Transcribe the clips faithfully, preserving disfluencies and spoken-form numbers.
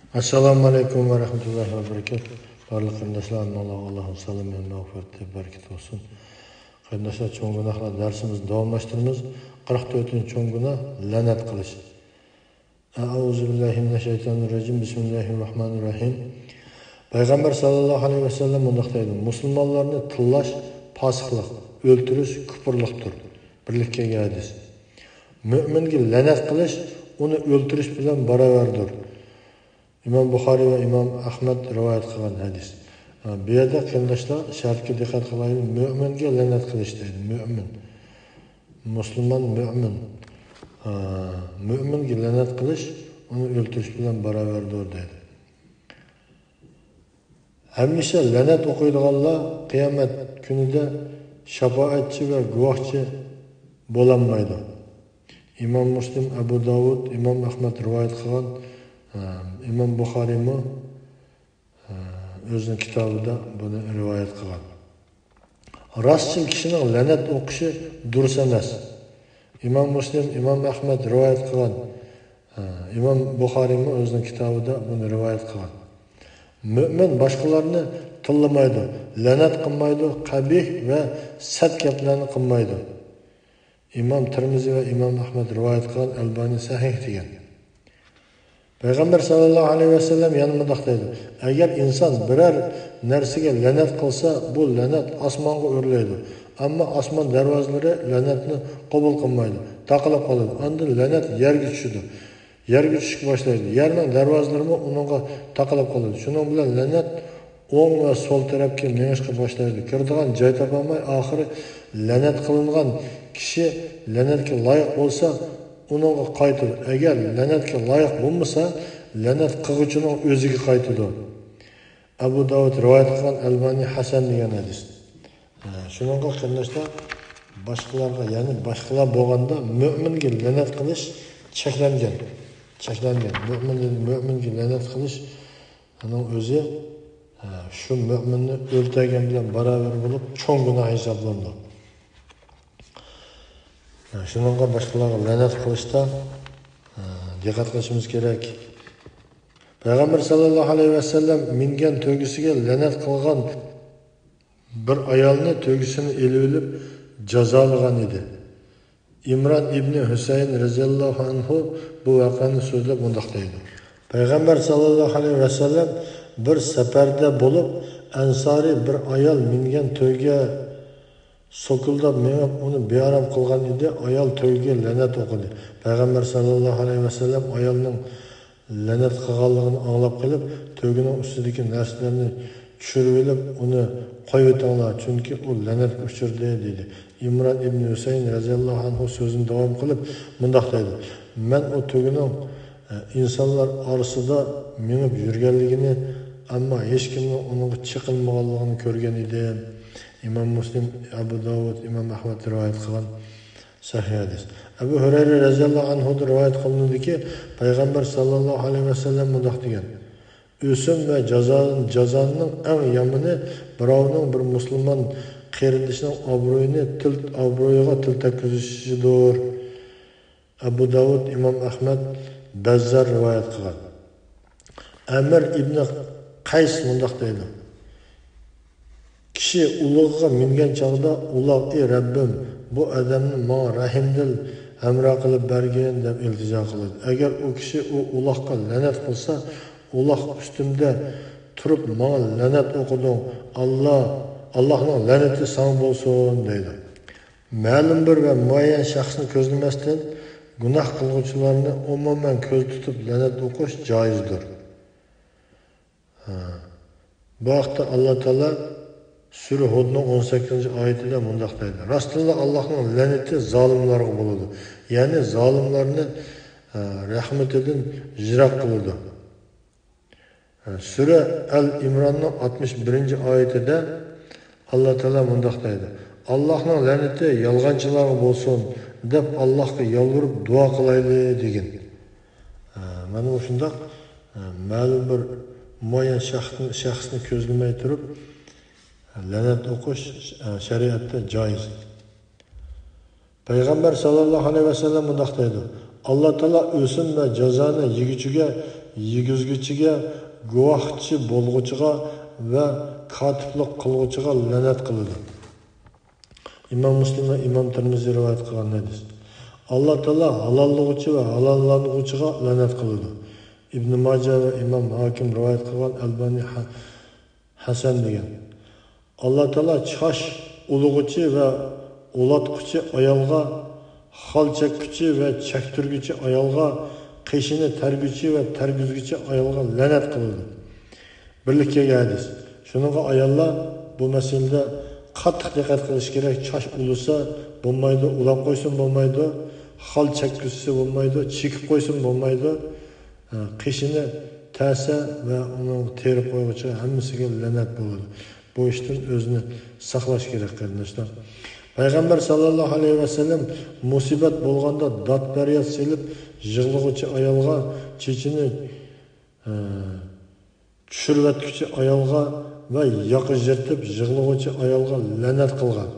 ئەسسالامۇ ئەلەيكۇم ۋە رەھمەتۇللاھى ۋە بەرىكاتۇھ. بارلىق قېرىنداشلار، ھەممىڭلارغا ئاللاھنىڭ سالامى ۋە مەغپىرىتى، بەرىكىتى بولسۇن. قېرىنداشلار، چوڭ گۇناھلار دەرسىمىزنى داۋاملاشتۇرىمىز. قىرىق تۆتىنچى چوڭ گۇناھ، لەنەت قىلىش. ئەئۇزۇ بىللاھى مىنەششەيتانىررەجىم. بىسمىللاھىررەھمانىررەھىم. پەيغەمبەر ساللاللاھۇ ئەلەيھى ۋەسەللەم مۇنداق دەيدۇ: مۇسۇلمانلارنى تىللاش پاسىقلىق، ئۆلتۈرۈش كۇپۇرلۇقتۇر. بىرلىككە كەلگەن ھەدىس. مۆمىنگە لەنەت قىلىش ئۇنى ئۆلتۈرۈش بىلەن باراۋەردۇر. ئىمام بۇخارىي ۋە ئىمام ئەھمەد رىۋايەت قىلغان ھەدىس. ھە، بۇ يەردە قېرىنداشلار شەرتكە دىققەت قىلايلى. مۆمىنگە لەنەت قىلىش دەيدۇ. مۆمىن. مۇسۇلمان مۆمىن. ھە، مۆمىنگە لەنەت قىلىش ئۇنى ئۆلتۈرۈش بىلەن باراۋەردۇر دەيدۇ. ھەمىشە لەنەت ئوقۇيدىغانلار قىيامەت كۈنىدە شاپائەتچى ۋە گۇۋاھچى بولالمايدۇ. ئىمام مۇسلىم، ئەبۇ داۋۇد، ئىمام ئەھمەد رىۋايەت قىلغان، ھە، ئىمام بۇخارىيمۇ، ھە، ئۆزىنىڭ كىتابىدا بۇنى رىۋايەت قىلغان. راستچىل كىشىنىڭ لەنەت ئوقۇشى دۇرۇس ئەمەس. ئىمام مۇسلىم، ئىمام ئەھمەد رىۋايەت قىلغان، ھە، ئىمام بۇخارىيمۇ ئۆزىنىڭ كىتابىدا بۇنى رىۋايەت قىلغان. مۆمىن باشقىلارنى تىللىمايدۇ، لەنەت قىلمايدۇ، قەبىھ ۋە سەت گەپلەرنى قىلمايدۇ. ئىمام تىرمىزى ۋە ئىمام ئەھمەد رىۋايەت قىلغان، ئەلبانى سەھىھ دېگەن. پەيغەمبەر ساللاللاھۇ ئەلەيھى ۋەسەللەم يەنە مۇنداق دەيدۇ: ئەگەر ئىنسان بىرەر نەرسىگە لەنەت قىلسا، بۇ لەنەت ئاسمانغا ئۆرلەيدۇ. ئەمما ئاسمان دەرۋازىلىرى لەنەتنى قوبۇل قىلمايدۇ، تاقىلاپ قالىدۇ. ئاندىن لەنەت يەرگە چۈشىدۇ. يەرگە چۈشۈشكە باشلايدۇ. يەرنىڭ دەرۋازىلىرىمۇ ئۇنىڭغا تاقىلاپ قالىدۇ. شۇنىڭ بىلەن لەنەت ئوڭ ۋە سول تەرەپكە مېڭىشقا باشلايدۇ. كىرىدىغان جاي تاپالماي، ئاخىرى لەنەت قىلىنغان كىشى لەنەتكە لايىق بولسا، ئۇنىڭغا قايتىدۇ. ئەگەر لەنەتكە لايىق بولمىسا، لەنەت قىلغۇچىنىڭ ئۆزىگە قايتىدۇ. ئەبۇ داۋۇد رىۋايەت قىلغان، ئەلبانى ھەسەن دېگەن ھەدىس. ھە، شۇنىڭغا قېرىنداشلار، باشقىلارغا، يەنى باشقىلار بولغاندا، مۆمىنگە لەنەت قىلىش چەكلەنگەن. چەكلەنگەن. مۆمىن، مۆمىنگە لەنەت قىلىش ئۇنىڭ ئۆزى، ھە، شۇ مۆمىننى ئۆلتۈرگەن بىلەن باراۋەر بولۇپ، چوڭ گۇناھ ھېسابلىنىدۇ. ھە، شۇنىڭغا باشقىلارغا لەنەت قىلىشتا، ھە، دىققەت قىلىشىمىز كېرەك. پەيغەمبەر ساللاللاھۇ ئەلەيھى ۋەسەللەم مىنگەن تۆگىسىگە لەنەت قىلغان بىر ئايالنى تۆگىسىنى ئېلىۋېلىپ جازالىغان ئىدى. ئىمران ئىبنى ھۈسەيىن رەزىياللاھۇ ئەنھۇ بۇ ۋەقەنى سۆزلەپ مۇنداق دەيدۇ: پەيغەمبەر ساللاللاھۇ ئەلەيھى ۋەسەللەم بىر سەپەردە بولۇپ، ئەنسارىي بىر ئايال مىنگەن تۆگە سوكۇلداپ مېڭىپ، ئۇنى بىئارام قىلغان ئىدى. ئايال تۆگىگە لەنەت ئوقۇدى. پەيغەمبەر ساللاللاھۇ ئەلەيھى ۋەسەللەم ئايالنىڭ لەنەت قىلغانلىقىنى ئاڭلاپ قېلىپ، تۆگىنىڭ ئۈستىدىكى نەرسىلەرنى چۈشۈرۈۋېلىپ، ئۇنى قويۇۋېتىڭلار، چۈنكى ئۇ لەنەتكە ئۇچرىدى، دېدى. ئىمران ئىبنى ھۈسەيىن رەزىياللاھۇ ئەنھۇ سۆزىنى داۋام قىلىپ مۇنداق دەيدۇ: مەن ئۇ تۆگىنىڭ، ئە، ئىنسانلار ئارىسىدا مېڭىپ يۈرگەنلىكىنى، ئەمما ھېچكىمنىڭ ئۇنىڭغا چېقىلمىغانلىقىنى كۆرگەن ئىدىم. ئىمام مۇسلىم، ئەبۇ داۋۇد، ئىمام ئەھمەد رىۋايەت قىلغان سەھىھ ھەدىس. ئەبۇ ھۇرەيرە رەزىياللاھۇ ئەنھۇدىن رىۋايەت قىلىنىدۇكى، پەيغەمبەر ساللاللاھۇ ئەلەيھى ۋەسەللەم مۇنداق دېگەن: ئۆسۈم ۋە جازا-، جازانىڭ ئەڭ يامىنى بىراۋنىڭ بىر مۇسۇلمان قېرىندىشىنىڭ ئابرۇيىنى تىل، ئابرۇيىغا تىل تەگكۈزۈشىدۇر. ئەبۇ داۋۇد، ئىمام ئەھمەد، بەززار رىۋايەت قىلغان. ئەمىر ئىبنى قەيس مۇنداق دەيدۇ: كىشى ئۇلىغىغا مىنگەن چاغدا، ئۇلاغ: ئى رەببىم، بۇ ئادەمنى ماڭا رەھىمدىل ھەمراھ قىلىپ بەرگىن، دەپ ئىلتىجا قىلىدۇ. ئەگەر ئۇ كىشى ئۇ ئۇلاغقا لەنەت قىلسا، ئۇلاغ ئۈستۈمدە تۇرۇپ ماڭا لەنەت ئوقۇدۇڭ، ئاللا، ئاللاھنىڭ لەنىتى ساڭا بولسۇن، دەيدۇ. مەلۇم بىر ۋە مۇئەييەن شەخسنى كۆزلىمەستىن، گۇناھ قىلغۇچىلارنى ئومۇمەن كۆز تۇتۇپ لەنەت ئوقۇش جائىزدۇر. ھە. بۇ ھەقتە ئاللا تائالا سۈرە ھۇدنىڭ ئون سەككىزىنچى ئايىتىدە مۇنداق دەيدۇ: راستتىنلا ئاللاھنىڭ لەنىتى زالىملارغا بولىدۇ. يەنى زالىملارنى، ھە، رەھمىتىدىن يىراق قىلىدۇ. سۈرە ئەل ئىمراننىڭ ئاتمىش بىرىنچى ئايىتىدە ئاللا تائالا مۇنداق دەيدۇ: ئاللاھنىڭ لەنىتى يالغانچىلارغا بولسۇن، دەپ ئاللاھقا يالۋۇرۇپ دۇئا قىلايلى، دېگىن. ھە، مانا مۇشۇنداق، ھە، مەلۇم بىر مۇئەييەن شەخسنى، شەخسنى كۆزلىمەي تۇرۇپ، ھە، لەنەت ئوقۇش، ھە، شەرىئەتتە جائىز. پەيغەمبەر ساللاللاھۇ ئەلەيھى ۋەسەللەم مۇنداق دەيدۇ: ئاللا تائالا ئۆسۈم ۋە جازانى يېگۈچىگە يېگۈزگۈچىگە، گۇۋاھچى بولغۇچىغا ۋە كاتىپلىق قىلغۇچىغا لەنەت قىلىدۇ. ئىمام مۇسلىم ۋە ئىمام تىرمىزى رىۋايەت قىلغان ھەدىس. ئاللا تائالا ھالاللىغۇچى ۋە ھالاللانغۇچىغا لەنەت قىلىدۇ. ئىبن ماجە ۋە ئىمام ھاكىم رىۋايەت قىلغان، ئەلبانى ھە-، ھەسەن دېگەن. ئاللا تائالا چاچ ئۇلىغۇچى ۋە ئۇلاتقۇچى ئايالغا، خال چەككۈچى ۋە چەكتۈرگۈچى ئايالغا، قېشىنى تەرگۈچى ۋە تەرگۈزگۈچى ئايالغا لەنەت قىلىدۇ. بىرلىككە كەلگەن ھەدىس. شۇنىڭغا ئاياللار بۇ مەسىلىدە قاتتىق دىققەت قىلىش كېرەك. چاچ ئۇلىسا بولمايدۇ، ئۇلاپ قويسىمۇ بولمايدۇ، خال چەككۈزسە بولمايدۇ، چېكىپ قويسىمۇ بولمايدۇ. ھە، قېشىنى تەسە ۋە ئۇنىڭ تېرىپ قويغۇچىغا ھەممىسىگە لەنەت بولىدۇ. بۇ ئىشتىن ئۆزىنى ساقلاش كېرەك، قېرىنداشلار. پەيغەمبەر ساللاللاھۇ ئەلەيھى ۋەسەللەم مۇسىبەت بولغاندا داد-پەرياد سېلىپ يىغلىغۇچى ئايالغا، چېچىنى، ئە، چۈشۈرۈۋەتكۈچى ئايالغا ۋە ياقا يىرتىپ يىغلىغۇچى ئايالغا لەنەت قىلغان.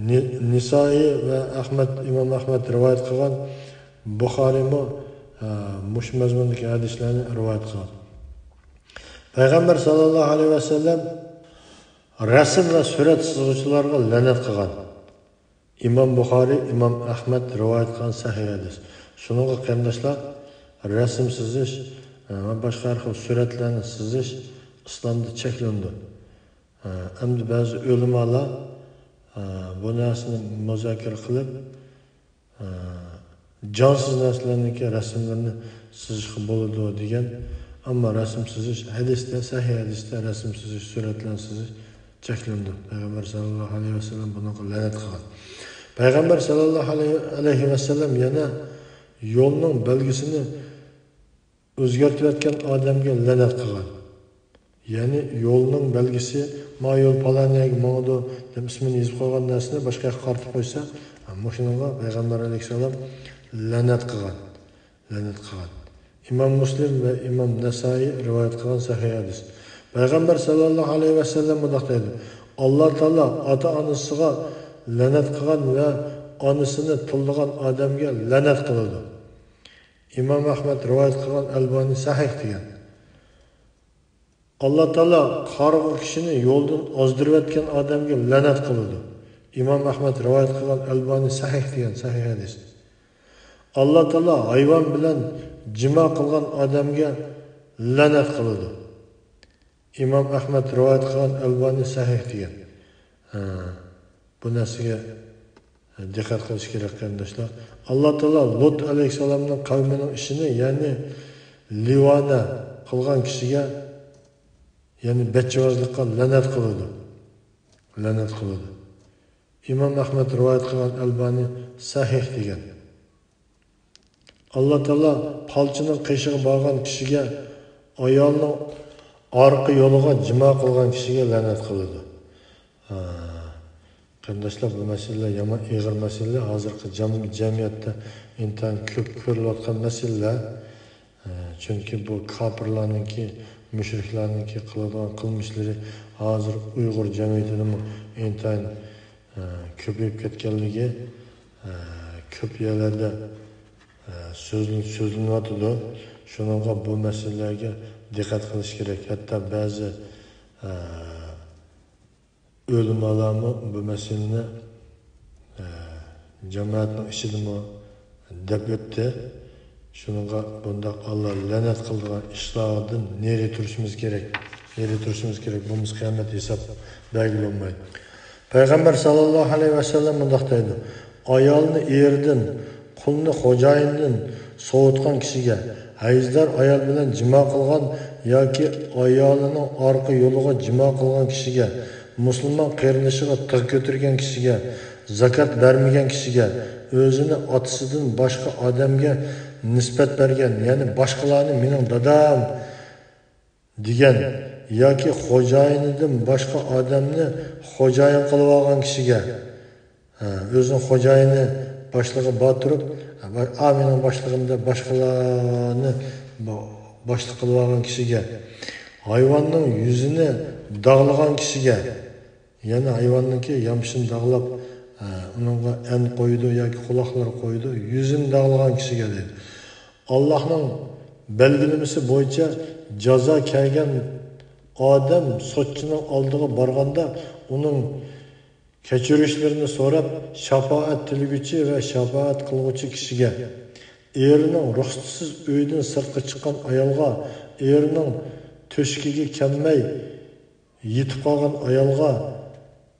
نى-، نىسائىي ۋە ئەھمەد، ئىمام ئەھمەد رىۋايەت قىلغان، بۇخارىيمۇ، ئە، مۇشۇ مەزمۇندىكى ھەدىسلەرنى رىۋايەت قىلغان. پەيغەمبەر ساللاللاھۇ ئەلەيھى ۋەسەللەم رەسىم ۋە سۈرەت سىزغۇچىلارغا لەنەت قىلغان. ئىمام بۇخارىي، ئىمام ئەھمەد رىۋايەت قىلغان سەھىھ ھەدىس. شۇنىڭغا قېرىنداشلار، رەسىم سىزىش، ئە، ۋە باشقا ھەر خىل سۈرەتلەرنى سىزىش ئىسلامدا چەكلىنىدۇ. ئە، ئەمدى بەزى ئۆلىمالار، ئە، بۇ نەرسىنى مۇزاكىرە قىلىپ، ئە، جانسىز نەرسىلەرنىڭكى رەسىملىرىنى سىزىشقا بولىدۇ دېگەن. ئەمما رەسىم سىزىش ھەدىستە، سەھىھ ھەدىستە رەسىم سىزىش، سۈرەتلەرنى سىزىش چەكلىنىدۇ. پەيغەمبەر ساللاللاھۇ ئەلەيھى ۋەسەللەم بۇنىڭغا لەنەت قىلغان. پەيغەمبەر ساللاللاھۇ ئەلەيھى ۋەسەللەم يەنە يولنىڭ بەلگىسىنى ئۆزگەرتىۋەتكەن ئادەمگە لەنەت قىلغان. يەنى يولنىڭ بەلگىسى، ما يول پالان يەرگە ماڭىدۇ دەپ ئىسمىنى يېزىپ قويغان نەرسىنى باشقا ياققا قارىتىپ قويسا، مۇشۇنىڭغا پەيغەمبەر ئەلەيھىسسالام لەنەت قىلغان. لەنەت قىلغان. ئىمام مۇسلىم ۋە ئىمام نەسائىي رىۋايەت قىلغان سەھىھ ھەدىس. پەيغەمبەر ساللاللاھۇ ئەلەيھى ۋەسەللەم مۇنداق دەيدۇ: ئاللا تائالا ئاتا-ئانىسىغا لەنەت قىلغان ۋە ئانىسىنى تىللىغان ئادەمگە لەنەت قىلىدۇ. ئىمام ئەھمەد رىۋايەت قىلغان، ئەلبانى سەھىھ دېگەن. ئاللا تائالا قارىغۇ كىشىنى يولدىن ئازدۇرۇۋەتكەن ئادەمگە لەنەت قىلىدۇ. ئىمام ئەھمەد رىۋايەت قىلغان، ئەلبانى سەھىھ دېگەن، سەھىھ ھەدىس. ئاللا تائالا ھايۋان بىلەن جىما قىلغان ئادەمگە لەنەت قىلىدۇ. ئىمام ئەھمەد رىۋايەت قىلغان، ئەلبانى سەھىھ دېگەن. ھە، بۇ نەرسىگە دىققەت قىلىش كېرەك، قېرىنداشلار. ئاللا تائالا لۇت ئەلەيھىسسالامنىڭ قەۋمىنىڭ ئىشىنى، يەنى لىۋانە قىلغان كىشىگە، يەنى بەتچىۋازلىققا لەنەت قىلىدۇ. لەنەت قىلىدۇ. ئىمام ئەھمەد رىۋايەت قىلغان، ئەلبانى سەھىھ دېگەن. ئاللا تائالا پالچىنىڭ قېشىغا بارغان كىشىگە، ئايالنىڭ ئارقا يولىغا جىما قىلغان كىشىگە لەنەت قىلىدۇ. ھە، قېرىنداشلار، بۇ مەسىلىلەر يامان ئېغىر مەسىلىلەر. ھازىرقى جەم-، جەمئىيەتتە ئىنتايىن كۆپ كۆرۈلۈۋاتقان مەسىلىلەر. ھە، چۈنكى بۇ كاپىرلارنىڭكى، مۇشرىكلارنىڭكى قىلىدىغان قىلمىشلىرى ھازىر ئۇيغۇر جەمئىيىتىدىمۇ ئىنتايىن، ھە، كۆپىيىپ كەتكەنلىكى، ھە، كۆپ يەرلەردە، ھە، سۆزلىنىپ، سۆزلىنىۋاتىدۇ. شۇنىڭغا بۇ مەسىلىلەرگە دىققەت قىلىش كېرەك. ھەتتا بەزى، ھە، ئۆلىمالارمۇ بۇ مەسىلىنى، ئە، جامائەتنىڭ ئىچىدىمۇ دەپ ئۆتتى. شۇنىڭغا بۇنداق ئاللا لەنەت قىلىدىغان ئىشلاردىن نېرى تۇرۇشىمىز كېرەك. نېرى تۇرۇشىمىز كېرەك. بولمىسا قىيامەت ھېساب بەرگىلى بولمايدۇ. پەيغەمبەر ساللاللاھۇ ئەلەيھى ۋەسەللەم مۇنداق دەيدۇ: ئايالنى ئېرىدىن، قۇلنى خوجايىنىدىن سوۋۇتقان كىشىگە، ھەيزدار ئايال بىلەن جىما قىلغان ياكى ئايالىنىڭ ئارقا يولىغا جىما قىلغان كىشىگە، مۇسۇلمان قېرىندىشىغا تىغ كۆتۈرگەن كىشىگە، زاكات بەرمىگەن كىشىگە، ئۆزىنى ئاتىسىدىن باشقا ئادەمگە نىسبەت بەرگەن، يەنى باشقىلارنى مېنىڭ دادام دېگەن ياكى خوجايىنىدىن باشقا ئادەمنى خوجايىن قىلىۋالغان كىشىگە، ھە، ئۆزىنىڭ خوجايىنى، باشلىقى بار تۇرۇپ، «ئا، مېنىڭ باشلىقىم» دەپ باشقىلارنى با-، باشلىق قىلىۋالغان كىشىگە، ھايۋاننىڭ يۈزىنى داغلىغان كىشىگە، يەنى ھايۋاننىڭكى يامىشىنى داغلاپ، ئە، ئۇنىڭغا ئەن قويىدۇ ياكى قۇلاقلىرى قويىدۇ، يۈزىنى داغلىغان كىشىگە دەيدۇ. ئاللاھنىڭ بەلگىلىمىسى بويىچە جازا كەلگەن ئادەم سوتچىنىڭ ئالدىغا بارغاندا، ئۇنىڭ كەچۈرۈشلىرىنى سوراپ، شاپائەت تىلىگۈچى ۋە شاپائەت قىلغۇچى كىشىگە، ئېرىنىڭ رۇخسىتىسىز ئۆيدىن سىرتقا چىققان ئايالغا، ئېرىنىڭ تۆشىكىگە كەلمەي يېتىپ قالغان ئايالغا،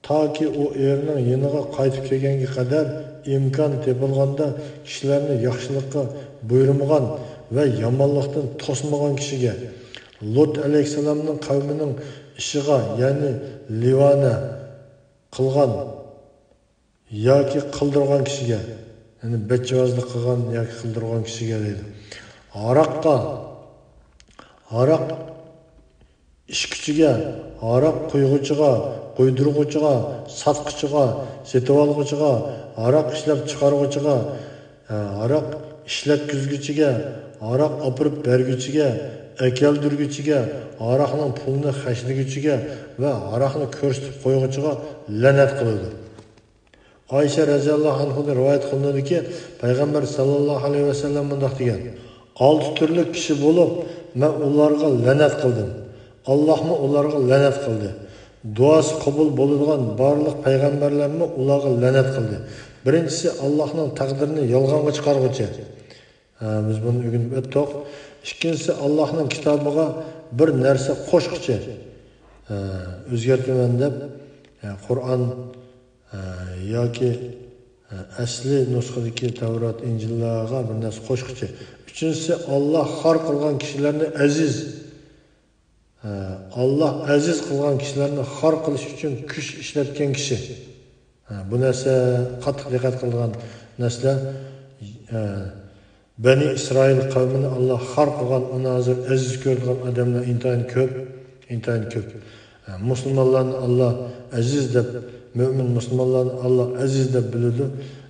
تاكى ئۇ ئېرىنىڭ يېنىغا قايتىپ كەلگەنگە قەدەر ئىمكان تېپىلغاندا كىشىلەرنى ياخشىلىققا بۇيرۇمىغان ۋە يامانلىقتىن توسمىغان كىشىگە، لۇت ئەلەيھىسسالامنىڭ قەۋمىنىڭ ئىشىغا، يەنى لىۋانە قىلغان ياكى قىلدۇرغان كىشىگە، يەنى بەچچىۋازلىق قىلغان ياكى قىلدۇرغان كىشىگە دەيدۇ. ھاراققا، ھاراق ئىچكۈچىگە، ھاراق قۇيغۇچىغا، قۇيدۇرغۇچىغا، ساتقۇچىغا، سېتىۋالغۇچىغا، ھاراق ئىشلەپ چىقارغۇچىغا، ھە، ھاراق ئىشلەتكۈزگۈچىگە، ھاراق ئاپىرىپ بەرگۈچىگە، ئەكەلدۈرگۈچىگە، ھاراقنىڭ پۇلىنى خەجلىگۈچىگە ۋە ھاراقنى كۆرسىتىپ قويغۇچىغا لەنەت قىلىدۇ. ئائىشە رەزىياللاھۇ ئەنھۇدىن رىۋايەت قىلىنىدۇكى، پەيغەمبەر ساللاللاھۇ ئەلەيھى ۋەسەللەم مۇنداق دېگەن: «ئالتە تۈرلۈك كىشى بولۇپ، مەن ئۇلارغا لەنەت قىلدىم. ئاللاھمۇ ئۇلارغا لەنەت قىلدى. دۇئاسى قوبۇل بولىدىغان بارلىق پەيغەمبەرلەرمۇ ئۇلارغا لەنەت قىلدى. بىرىنچىسى، ئاللاھنىڭ تەقدىرىنى يالغانغا چىقارغۇچى.» ھە، بىز بۇنى ئۆگىنىپ ئۆتتۇق. ئىككىنچىسى، ئاللاھنىڭ كىتابىغا بىر نەرسە قوشقۇچى. ھە، ئۆزگەرتىمەن دەپ، ھە، قۇرئان، ھە، ياكى، ھە، ئەسلى نۇسخىدىكى تەۋرات، ئىنجىللارغا بىر نەرسە قوشقۇچى. ئۈچىنچىسى، ئاللاھ خار قىلغان كىشىلەرنى ئەزىز، ھە، ئاللاھ ئەزىز قىلغان كىشىلەرنى خار قىلىش ئۈچۈن كۈچ ئىشلەتكەن كىشى. ھە، بۇ نەرسە قاتتىق دىققەت قىلىدىغان نەرسىلەر. ھە، بەنى ئىسرائىل قەۋمىنى ئاللاھ خار قىلغان، ئۇنى ھازىر ئەزىز كۆرىدىغان ئادەملەر ئىنتايىن كۆپ، ئىنتايىن كۆپ. ھە، مۇسۇلمانلارنى ئاللاھ ئەزىز دەپ، مۆمىن مۇسۇلمانلارنى ئاللاھ ئەزىز دەپ بىلىدۇ.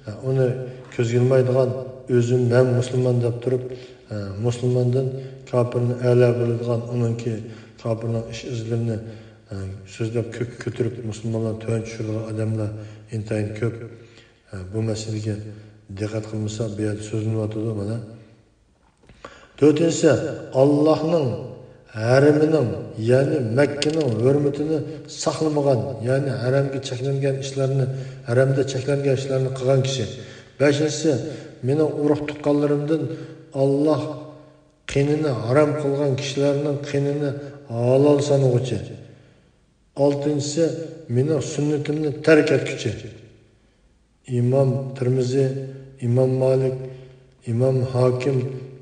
ھە، ئۇنى كۆزگە ئىلمايدىغان، ئۆزىنى مەن مۇسۇلمان دەپ تۇرۇپ، ھە، مۇسۇلماندىن كاپىرنى ئەلا بىلىدىغان، ئۇنىڭكى كاپىرنىڭ ئىش ئىزلىرىنى، ھە، سۆزلەپ كۆككە كۆتۈرۈپ، مۇسۇلمانلارنى تۆۋەن چۈشۈرىدىغان ئادەملەر ئىنتايىن كۆپ. ھە، بۇ مەسىلىگە دىققەت قىلمىسا، بۇ يەردە سۆزلىنىۋاتىدۇ، مانا. تۆتىنچىسى، ئاللاھنىڭ ھەرىمىنىڭ، يەنى مەككىنىڭ ھۆرمىتىنى ساقلىمىغان، يەنى ھەرەمگە چەكلەنگەن ئىشلارنى، ھەرەمدە چەكلەنگەن ئىشلارنى قىلغان كىشى. بەشىنچىسى، مېنىڭ ئۇرۇق تۇغقانلىرىمدىن ئاللاھ قېنىنى ھارام قىلغان كىشىلەرنىڭ قېنىنى ھالال سانىغۇچى. ئالتىنچىسى، مېنىڭ سۈننىتىمنى تەرك ئەتكۈچى. ئىمام تىرمىزى، ئىمام مالىك، ئىمام ھاكىم،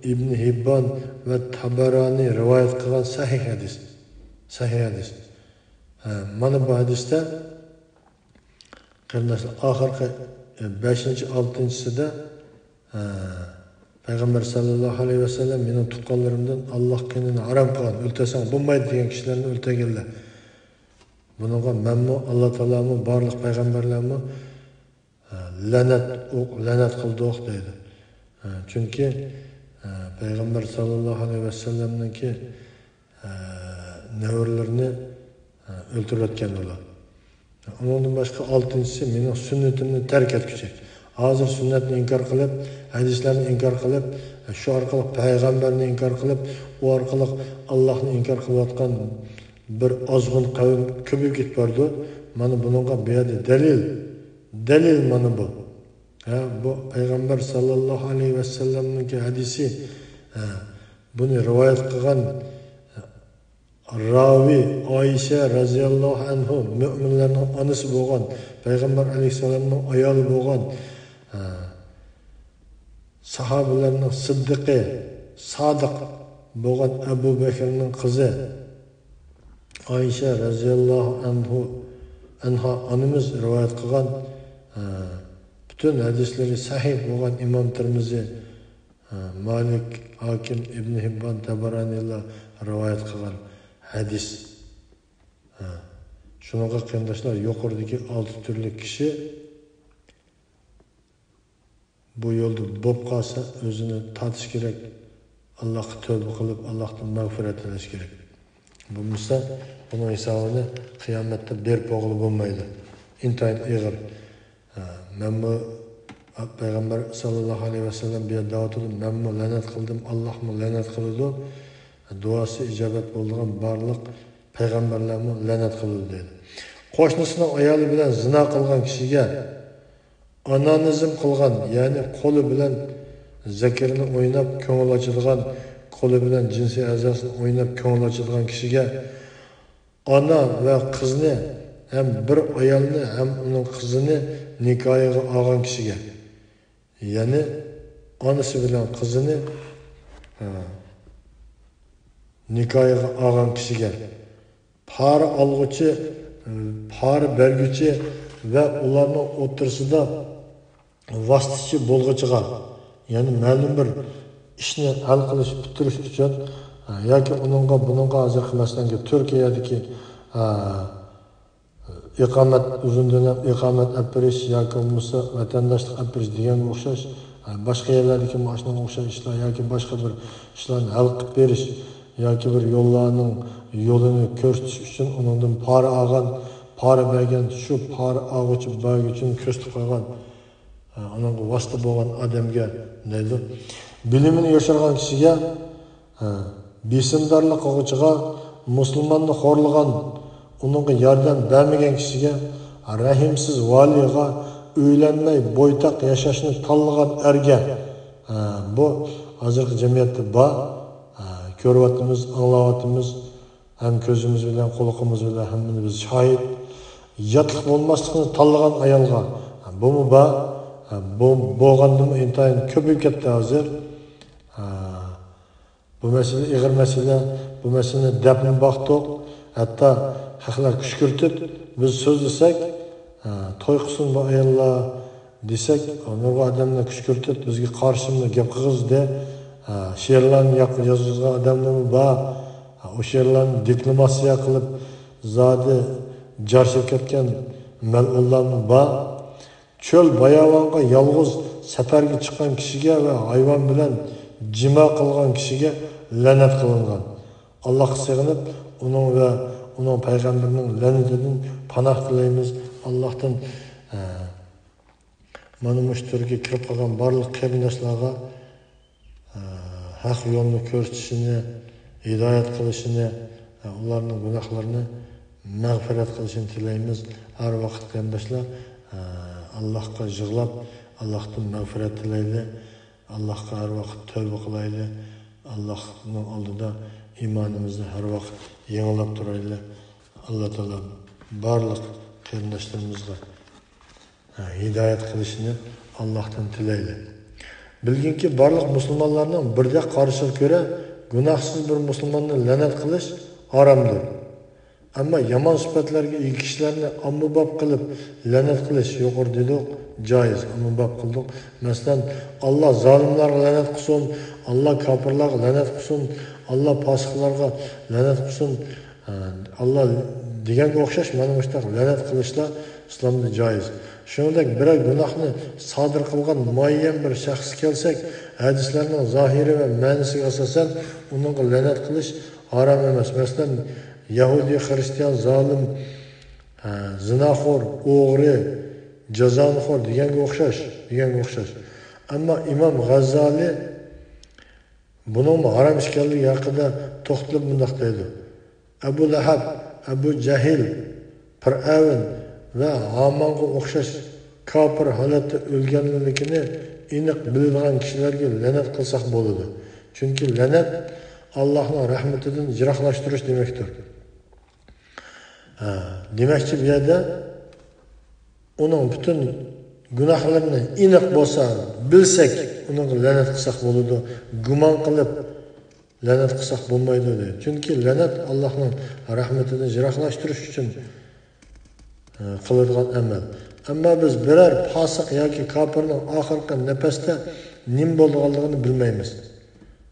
ئىبن ھىببان ۋە تەبەرانى رىۋايەت قىلغان سەھىھ ھەدىس. سەھىھ ھەدىس. ھە، مانا بۇ ھەدىستە، قېرىنداشلار، ئاخىرقى، ئە، بەشىنچى، ئالتىنچىسىدە، ئە، پەيغەمبەر ساللاللاھۇ ئەلەيھى ۋەسەللەم مېنىڭ تۇغقانلىرىمدىن ئاللاھ قېنىنى ھارام قىلغان، ئۆلتۈرسەڭ بولمايدۇ دېگەن كىشىلەرنى ئۆلتۈرگەنلەر. بۇنىڭغا مەنمۇ، ئاللاھ تائالامۇ، بارلىق پەيغەمبەرلەرمۇ، ئە، لەنەت ئوق-، لەنەت قىلدۇق دەيدۇ. ئە، چۈنكى، ئە، پەيغەمبەر ساللاللاھۇ ئەلەيھى ۋەسەللەمنىڭكى، ئە، نەۋرىلىرىنى، ئە، ئۆلتۈرۈۋەتكەن بۇلار. ئۇنىڭدىن باشقا ئالتىنچىسى مېنىڭ سۈننىتىمنى تەرك ئەتكۈچى. ھازىر سۈننەتنى ئىنكار قىلىپ، ھەدىسلەرنى ئىنكار قىلىپ، شۇ ئارقىلىق پەيغەمبەرنى ئىنكار قىلىپ، ئۇ ئارقىلىق ئاللاھنى ئىنكار قىلىۋاتقان بىر ئازغۇن قەۋم كۆپىيىپ كېتىپ بارىدۇ. مانا بۇنىڭغا بۇ يەردە دەلىل، دەلىل مانا بۇ. ھە، بۇ پەيغەمبەر ساللاللاھۇ ئەلەيھى ۋەسەللەمنىڭكى ھەدىسى. ھە، بۇنى رىۋايەت قىلغان راۋى ئائىشە رەزىياللاھۇ ئەنھۇ، مۆمىنلەرنىڭ ئانىسى بولغان، پەيغەمبەر ئەلەيھىسسالامنىڭ ئايالى بولغان، ھە، ساھابىلەرنىڭ سىددىقى، سادىق بولغان ئەبۇ بەكرىنىڭ قىزى ئائىشە رەزىياللاھۇ ئەنھۇ، ئەنھا ئانىمىز رىۋايەت قىلغان، ھە، پۈتۈن ھەدىسلىرى سەھىھ بولغان ئىمام تىرمىزى، ھە، مالىك، ھاكىم، ئىبن ھىببان، تەبەرانىلار رىۋايەت قىلغان ھەدىس. ھە. شۇنىڭغا قېرىنداشلار، يۇقىرىدىكى ئالتە تۈرلۈك كىشى بۇ يولدا بولۇپ قالسا، ئۆزىنى تارتىش كېرەك، ئاللاھقا تۆبە قىلىپ، ئاللاھتىن مەغپىرەت تىلەش كېرەك. بولمىسا، بۇنىڭ ھېسابىنى قىيامەتتە بېرىپ بولغىلى بولمايدۇ. ئىنتايىن ئېغىر. ھە، مەنمۇ پەيغەمبەر ساللاللاھۇ ئەلەيھى ۋەسەللەم بۇ يەردە دەۋاتىدۇ، مەنمۇ لەنەت قىلدىم، ئاللاھمۇ لەنەت قىلىدۇ، دۇئاسى ئىجابەت بولىدىغان بارلىق پەيغەمبەرلەرمۇ لەنەت قىلىدۇ دەيدۇ. قوشنىسىنىڭ ئايالى بىلەن زىنا قىلغان كىشىگە، ئانانىزم قىلغان، يەنى قولى بىلەن زەكىرىنى ئويناپ كۆڭۈل ئاچىدىغان، قولى بىلەن جىنسىي ئەزاسىنى ئويناپ كۆڭۈل ئاچىدىغان كىشىگە، ئانا ۋە قىزنى ھەم بىر ئايالنى ھەم ئۇنىڭ قىزىنى نىكاھىغا ئالغان كىشىگە، يەنى ئانىسى بىلەن قىزىنى، ھە، نىكاھىغا ئالغان كىشىگە، پارا ئالغۇچى، پارا بەرگۈچى ۋە ئۇلارنىڭ ئوتتۇرىسىدا ۋاسىتىچى بولغۇچىغا، يەنى مەلۇم بىر ئىشنى ھەل قىلىش، پۈتتۈرۈش ئۈچۈن، ھە، ياكى ئۇنىڭغا، بۇنىڭغا ھازىرقى مەسىلەنگە تۈركىيەدىكى، ھە، ئىقامەت، ئۇزۇندىن ئىقامەت ئەپ بېرىش ياكى بولمىسا ۋەتەنداشلىق ئەپ بېرىش دېگەنگە ئوخشاش، ھە، باشقا يەرلەردىكى مۇشۇنىڭغا ئوخشاش ئىشلار ياكى باشقا بىر ئىشلارنى ھەل قىلىپ بېرىش ياكى بىر يوللارنىڭ يولىنى كۆرسىتىش ئۈچۈن ئۇنىڭدىن پارا ئالغان، پارا بەرگەن، شۇ پارا ئالغۇچى بەرگۈچىنى كۆرسىتىپ قويغان، ئۇنىڭغا ۋاسىتە بولغان ئادەمگە دەيدۇ. بىلىمىنى يوشۇرغان كىشىگە، بېسىمدارلىق قىلغۇچىغا، مۇسۇلماننى خورلىغان، ئۇنىڭغا ياردەم بەرمىگەن كىشىگە، رەھىمسىز ۋالىيغا، ئۆيلەنمەي بويتاق ياشاشنى تاللىغان ئەرگە. بۇ ھازىرقى جەمئىيەتتە بار. كۆرۈۋاتىمىز، ئاڭلاۋاتىمىز. ھەم كۆزىمىز بىلەن، قۇلىقىمىز بىلەن ھەممىنى بىز شاھىت. ياتلىق بولماسلىقنى تاللىغان ئايالغا، بۇمۇ بار. بۇ بولغاندىمۇ ئىنتايىن كۆپىيىپ كەتتى ھازىر. بۇ مەسىلە ئېغىر مەسىلە. بۇ مەسىلىنى دەپمۇ باقتۇق. ھەتتا خەقلەر كۈشكۈرتۈپ بىز سۆزلىسەك، توي قىلسۇن بۇ ئاياللار، دېسەك، نۇرغۇن ئادەملەر كۈشكۈرتۈپ، بىزگە قارشىمۇ گەپ قىلغۇزدى. ھە، شېئىرلارنى ياق-، يازغۇزغان ئادەملەرمۇ بار. ھە، ئۇ شېئىرلارنى دېكلاماتسىيە قىلىپ، زادى جارشىپ كەتكەن مەلئۇنلارمۇ بار. چۆل باياۋانغا يالغۇز سەپەرگە چىققان كىشىگە ۋە ھايۋان بىلەن جىما قىلغان كىشىگە لەنەت قىلىنغان. ئاللاھقا سېغىنىپ، ئۇنىڭ ۋە ئۇنىڭ پەيغەمبىرىنىڭ لەنىتىدىن پاناھ تىلەيمىز. ئاللاھتىن، ھە، مانا مۇشۇ تۈرگە كىرىپ قالغان بارلىق قېرىنداشلارغا، ئە، ھەق يولنى كۆرسىتىشىنى، ھىدايەت قىلىشىنى، ئە، ئۇلارنىڭ گۇناھلىرىنى مەغپىرەت قىلىشىنى تىلەيمىز. ھەر ۋاقىت قېرىنداشلار، ئە، ئاللاھقا يىغلاپ، ئاللاھتىن مەغپىرەت تىلەيلى. ئاللاھقا ھەر ۋاقىت تەۋبە قىلايلى. ئاللاھنىڭ ئالدىدا ئىمانىمىزنى ھەر ۋاقىت يېڭىلاپ تۇرايلى. ئاللا تائالا بارلىق قېرىنداشلىرىمىزغا ھىدايەت قىلىشىنى ئاللاھتىن تىلەيلى. بىلگىنكى، بارلىق مۇسۇلمانلارنىڭ بىردەك قارىشىغا كۆرە، گۇناھسىز بىر مۇسۇلماننى لەنەت قىلىش ھارامدۇر. ئەمما يامان سۈپەتلەرگە ئىگە كىشىلەرنى ئاممىباب قىلىپ لەنەت قىلىش، يۇقىرىدا دېدۇق، جايىز، ئاممىباب قىلدۇق. مەسىلەن، ئاللا زالىملارغا لەنەت قىلسۇن، ئاللا كاپىرلارغا لەنەت قىلسۇن، ئاللا پاسىقلارغا لەنەت قىلسۇن، ئاللا دېگەنگە ئوخشاش مانا مۇشۇنداق لەنەت قىلىشلار ئىسلامدا جايىز. شۇنىڭدەك بىرەر گۇناھنى سادىر قىلغان مۇئەييەن بىر شەخسكە كەلسەك، ھەدىسلەرنىڭ زاھىرى ۋە مەنىسىگە ئاساسەن ئۇنىڭغا لەنەت قىلىش ھارام ئەمەس. مەسىلەن، يەھۇدىي، خىرىستىيان، زالىم، ھە، زىناخور، ئوغرى، جازانىخور دېگەنگە ئوخشاش، دېگەنگە ئوخشاش. ئەمما ئىمام غەززالى بۇنىڭمۇ ھارام ئىكەنلىكى ھەققىدە توختىلىپ مۇنداق دەيدۇ: ئەبۇ لەھەب، ئەبۇ جەھىل، پىرئەۋن ۋە ھامانغا ئوخشاش كاپىر ھالەتتە ئۆلگەنلىكىنى ئېنىق بىلىدىغان كىشىلەرگە لەنەت قىلساق بولىدۇ. چۈنكى لەنەت ئاللاھنىڭ رەھمىتىدىن يىراقلاشتۇرۇش دېمەكتۇر. ھە، دېمەكچى، بۇ يەردە ئۇنىڭ پۈتۈن گۇناھلىرىنى ئېنىق بولسا، بىلسەك، ئۇنىڭغا لەنەت قىلساق بولىدۇ. گۇمان قىلىپ لەنەت قىلساق بولمايدۇ، دەيدۇ. چۈنكى لەنەت ئاللاھنىڭ رەھمىتىدىن يىراقلاشتۇرۇش ئۈچۈن، ئە، قىلىدىغان ئەمەل. ئەمما بىز بىرەر پاسىق ياكى كاپىرنىڭ ئاخىرقى نەپەستە نېمە بولىدىغانلىقىنى بىلمەيمىز.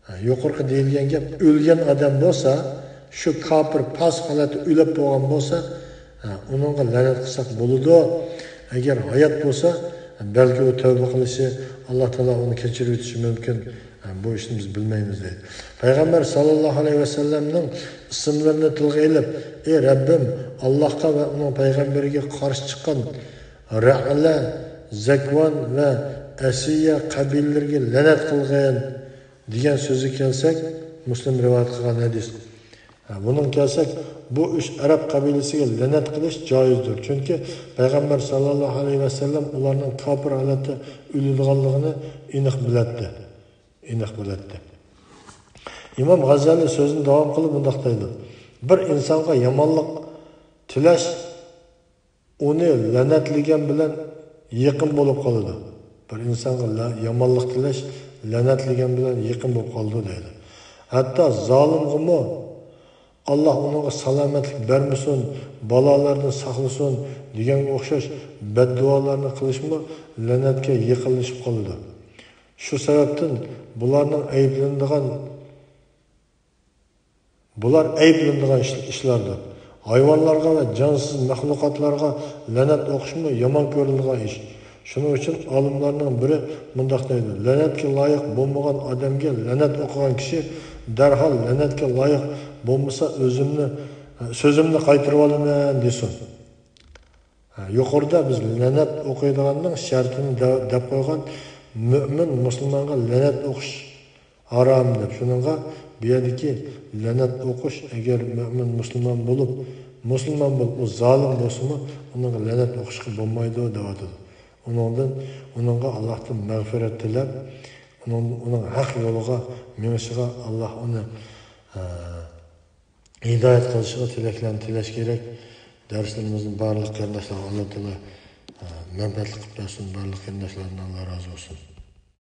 ھە، يۇقىرىقى دېيىلگەن گەپ، ئۆلگەن ئادەم بولسا، شۇ كاپىر، پاسىق ھالەتتە ئۆلۈپ بولغان بولسا، ھە، ئۇنىڭغا لەنەت قىلساق بولىدۇ. ئەگەر ھايات بولسا، بەلكى ئۇ تەۋبە قىلىشى، ئاللا تائالا ئۇنى كەچۈرۈۋېتىشى مۇمكىن. ھە، بۇ ئىشنى بىز بىلمەيمىز، دەيدۇ. پەيغەمبەر ساللاللاھۇ ئەلەيھى ۋەسەللەمنىڭ ئىسىملىرىنى تىلغا ئېلىپ، ئى رەببىم، ئاللاھقا ۋە ئۇنىڭ پەيغەمبىرىگە قارشى چىققان رەئلە، زەكۋان ۋە ئەسىيە قەبىلىلىرىگە لەنەت قىلغىن دېگەن سۆزگە كەلسەك، مۇسلىم رىۋايەت قىلغان ھەدىس. ھە، بۇنىڭغا كەلسەك، بۇ ئۈچ ئەرەب قەبىلىسىگە لەنەت قىلىش جائىزدۇر. چۈنكى پەيغەمبەر ساللاللاھۇ ئەلەيھى ۋەسەللەم ئۇلارنىڭ كاپىر ھالەتتە ئۆلىدىغانلىقىنى ئېنىق بىلەتتى. ئېنىق بىلەتتى. ئىمام غازالىي سۆزىنى داۋام قىلىپ مۇنداق دەيدۇ: بىر ئىنسانغا يامانلىق تىلەش ئۇنى لەنەتلىگەن بىلەن يېقىن بولۇپ قالىدۇ. بىر ئىنسانغا لە-، يامانلىق تىلەش لەنەتلىگەن بىلەن يېقىن بولۇپ قالىدۇ دەيدۇ. ھەتتا زالىمغىمۇ، «ئاللا ئۇنىڭغا سالامەتلىك بەرمىسۇن، بالالاردىن ساقلىسۇن» دېگەنگە ئوخشاش بەددۇئالارنى قىلىشمۇ لەنەتكە يېقىنلىشىپ قالىدۇ. شۇ سەۋەبتىن بۇلارنىڭ ئەيىبلىنىدىغان بۇلار ئەيىبلىنىدىغان ئىش-، ئىشلاردۇر. ھايۋانلارغا ۋە جانسىز مەخلۇقاتلارغا لەنەت ئوقۇشمۇ يامان كۆرۈلىدىغان ئىش. شۇنىڭ ئۈچۈن ئالىملارنىڭ بىرى مۇنداق دەيدۇ: «لەنەتكە لايىق بولمىغان ئادەمگە لەنەت ئوقۇغان كىشى دەرھال، لەنەتكە لايىق بولمىسا، ئۆزۈمنى، سۆزۈمنى قايتۇرۇۋالىمەن» دېسۇن. ھە، يۇقىرىدا بىز لەنەت ئوقۇيدىغاننىڭ شەرتىنى دە-، دەپ قويغان، مۆمىن مۇسۇلمانغا لەنەت ئوقۇش ھارام دەپ. شۇنىڭغا بۇ يەردىكى لەنەت ئوقۇش، ئەگەر مۆمىن مۇسۇلمان بولۇپ، مۇسۇلمان بولۇپ، ئۇ زالىم بولسىمۇ، ئۇنىڭغا لەنەت ئوقۇشقا بولمايدۇ دەۋاتىدۇ. ئۇنىڭدىن، ئۇنىڭغا ئاللاھتىن مەغپىرەت تىلەپ، ئۇنىڭ، ئۇنىڭ ھەق يولىغا مېڭىشىغا ئاللاھ ئۇنى، ئە، ھىدايەت قىلىشىغا تىلەكلەرنى تىلەش كېرەك. دەرسلىرىمىزنى بارلىق قېرىنداشلارغا ئاللا تائالا، ئە، مەنپەئەتلىك قىلىپ بەرسۇن. بارلىق قېرىنداشلاردىن ئاللا رازى بولسۇن.